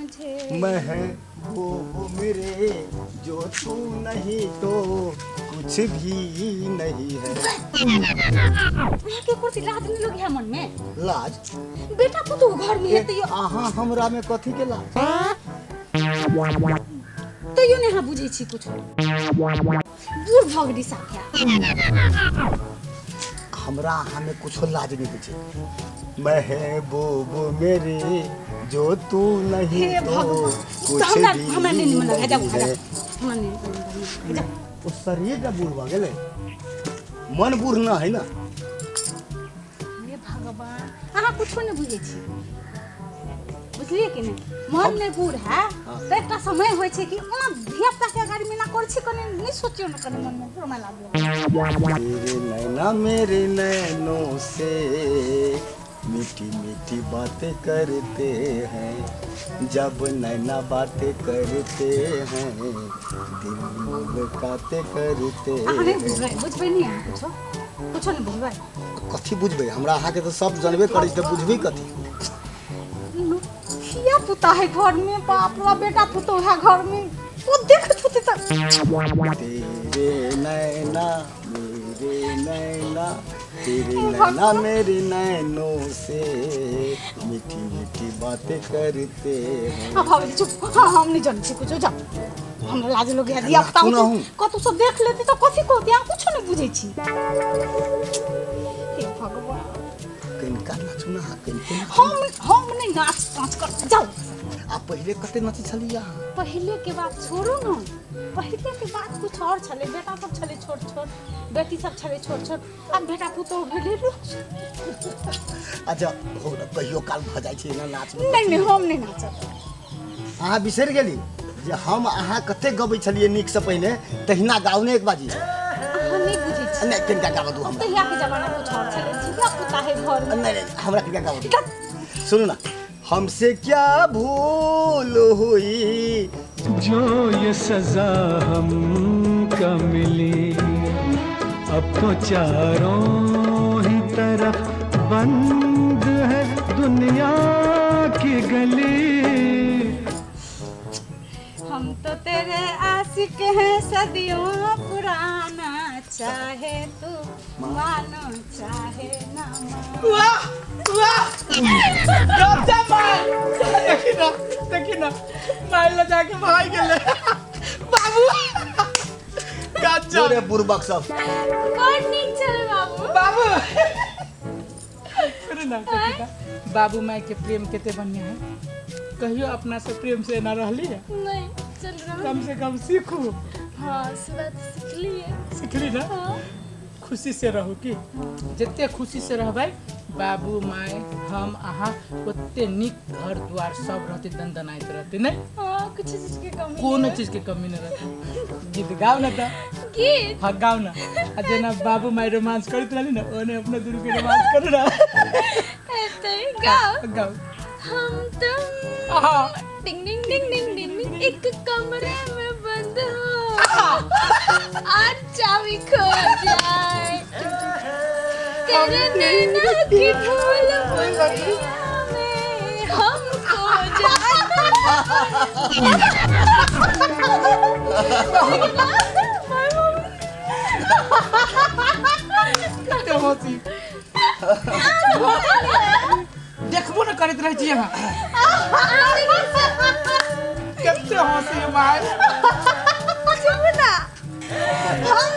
मुझे। महबूब मेरे, जो तू नहीं तो कुछ भी नहीं है। अहाँके कुर्सी लाज नहीं लगे है मन में? लाज? बेटा पुतोह घर में है तैयो। अहाँ हमरा में कथी के लाज? तैयो नहीं अहाँ बुझै छी कुछो, बूढ़ भऽ गेली साफा। हमरा अहाँ में कुछो लाज नहीं होइ छै। महबूब मेरे, जो तू नहीं हे तो भगवान, कुछ तऽ हमरा भी हमरा नहीं निमन लगे, जाउ नहीं जाउ, है। हमरा नहीं निमन लगे, जाउ। ओ शरीर का बूढ़ भऽ गेलै, मन बूढ़ न है ना। हे भगवान, अहाँ कुछो नहि बुझै छी, बुझलियै कि नहि? मन नहि बूढ़ है तऽ एकटा समय होइ छै कि ओना धिया पुताके अगाड़ी में एना करै छी, कनि नहि सोचियौ ने, कनि मनमे शरमाय लागल। तेरे नैना मेरे नैनों से मीठी मीठी बातें करते हैं, जब नैना बातें करते हैं दिल मुलाकातें करते अहाँ नहि हैं। बुझबै, बुझबै नहि अहाँ कुछो, कुछो नहि बुझबै। कथी बुझबै? हमरा अहाँके तऽ सब जानबे करै छी, तऽ बुझबै कथी? धिया पुता है घर में, बाप रे, बेटा पुतोह है घर में, ओ देख छुती तऽ। तेरे नैना मेरे नैना, तेरे नैना मेरे नैनों से मीठी मीठी बातें करते हैं। हाँ भाभी चुप, हाँ हम नहीं जानै छी कुछो, जाओ, हमरा लाज लगे है, धिया पुता नाचू ना हूँ। कतौ सब देख लेते तऽ कथी कहते? अहाँ कुछो नहीं बुझै छी। हे भगवान, कनिका नाचू ना अहाँ, कनिके नाचू। हम नहीं नाच ताच कर, जाओ। आ पहिले कते नाचै छलियै अहाँ? पहिले के बात छोड़ू न, पहिले के बात कुछ और छलै, बेटा सब छलै छोट छोट, बेटी सब छलै छोट छोट, आब बेटा पुतोह भेलै। अच्छा हो ने, कहियो काल भऽ जाइ छै एना नाच। नहीं नहीं, हम नहीं नाचब। अहाँ बिसरि गेली जे हम अहाँ कते गबै छलियै नीकसँ पहिने, तहिना गाउ ने एक बाजी। अहाँ नहीं बुझै छी। नहि, कनिका गाबऽ दू हमरा। तहिया के जमाना कुछ और छलै, धिया पुता है घर में। नहीं नहीं, हमरा कनिका गाबऽ दू। सुनू ना, हमसे क्या भूल हुई जो ये सजा हमका मिली, अब तो चारों ही तरफ बंद है दुनिया की गली। हम तो तेरे आशिक हैं सदियों पुराना, चाहे तू मानो चाहे ना मानो। वाह वाह, गजब मार! देखी ना, देखी ना, मार ल जाके भाग गेलै बाबू, गजब। रे बुड़बक सब। बड़ नीक छलै बाबू। बाबू सुनू ना, देखी ना, बाबू माय के प्रेम कते बढ़िया है। कहियो अपना से प्रेम से ना रहली है? नहीं चल रहा। कम से कम सीखू। हाँ, सुबह तो सिखलिए। सिखली ना? हाँ। खुशी से रहू, की जते खुशी से रहबै बाबू माय हम अहाँ, ओते नीक घर द्वार सब रहते, दनदनाइत रहते नहीं? हाँ, कुछ चीज के कमी कोनो नहीं। चीज के कमी नहीं रहते। गीत गाओ ना तऽ। गीत? हाँ, गाओ ना। आ जेना बाबू माय रोमांस करैत रहली ना, ओने अपना दुनू के रोमांस करू ना। ऐसे ही गाओ। गाओ। हम तुम आहा। डिंग डिंग डिंग डिंग डिंग डिंग, एक कमरे में बंद हो और चाबी खो जाए, तेरे नैना की भूल भुलैया में हम खो जाए। कते हँसी देखबो न करैत रहै छी अहाँ, कते हँसी माय। चुप ना, हम